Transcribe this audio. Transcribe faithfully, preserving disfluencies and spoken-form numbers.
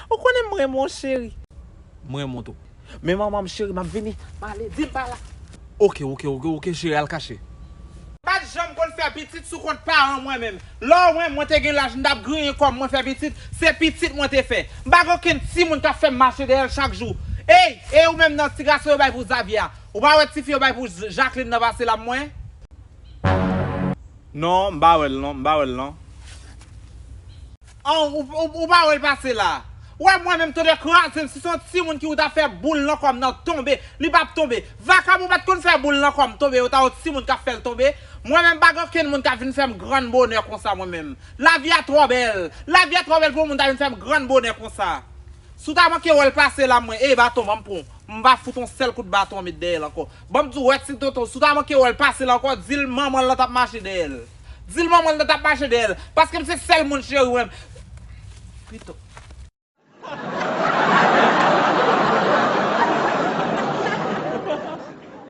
Ou konnen m renmen w, cheri. M renmen w tou. Men manman m, cheri, m ap vini. M ale, di m pa la. Oke, oke, oke, oke, cheri, al kache. Pa t janm konn fè pitit sou kont paran mwen menm. Lè w wè mwen te gen laj, m t ap griyen kò m, mwen fè pitit, se pitit mwen te fè. M pa gen okenn timoun k ap fè m mache dèyè l chak jou. Ey, e ou menm nan ti gason yo bay pou Xavier a? Ou pa wè tifi yo bay pou Jacqueline nan pase la mwen? Non, m pa wè l non, m pa wè l non. An, ou, ou, ou pa wè l pase la? Ou wè mwen menm tande kraze m, si se yon timoun ki ou ta fè boul nan kò m nan tonbe, li p ap tonbe. Vakabon pa t konn fè boul nan kò m tonbe, yo ta yon timoun k ap fè l tonbe. Mwen menm pa gen okenn moun k ap vin fè m grann bonè konsa mwen menm. Lavi a twò bèl. Lavi a twò bèl pou yon moun ta vin fè m grann bonè konsa. Si w ta manke wè l pase la mwen, e baton ban m pran w. M va fout yon sèl kout baton an met dèyè l ankò. Ban m di w wè ti tonton, si w ta manke wè l pase la ankò, di l manman l lan t ap mache dèyè l. Di l manman l lan t ap mache dèyè l. Paske m se sèl moun cheri w wè m. Pito.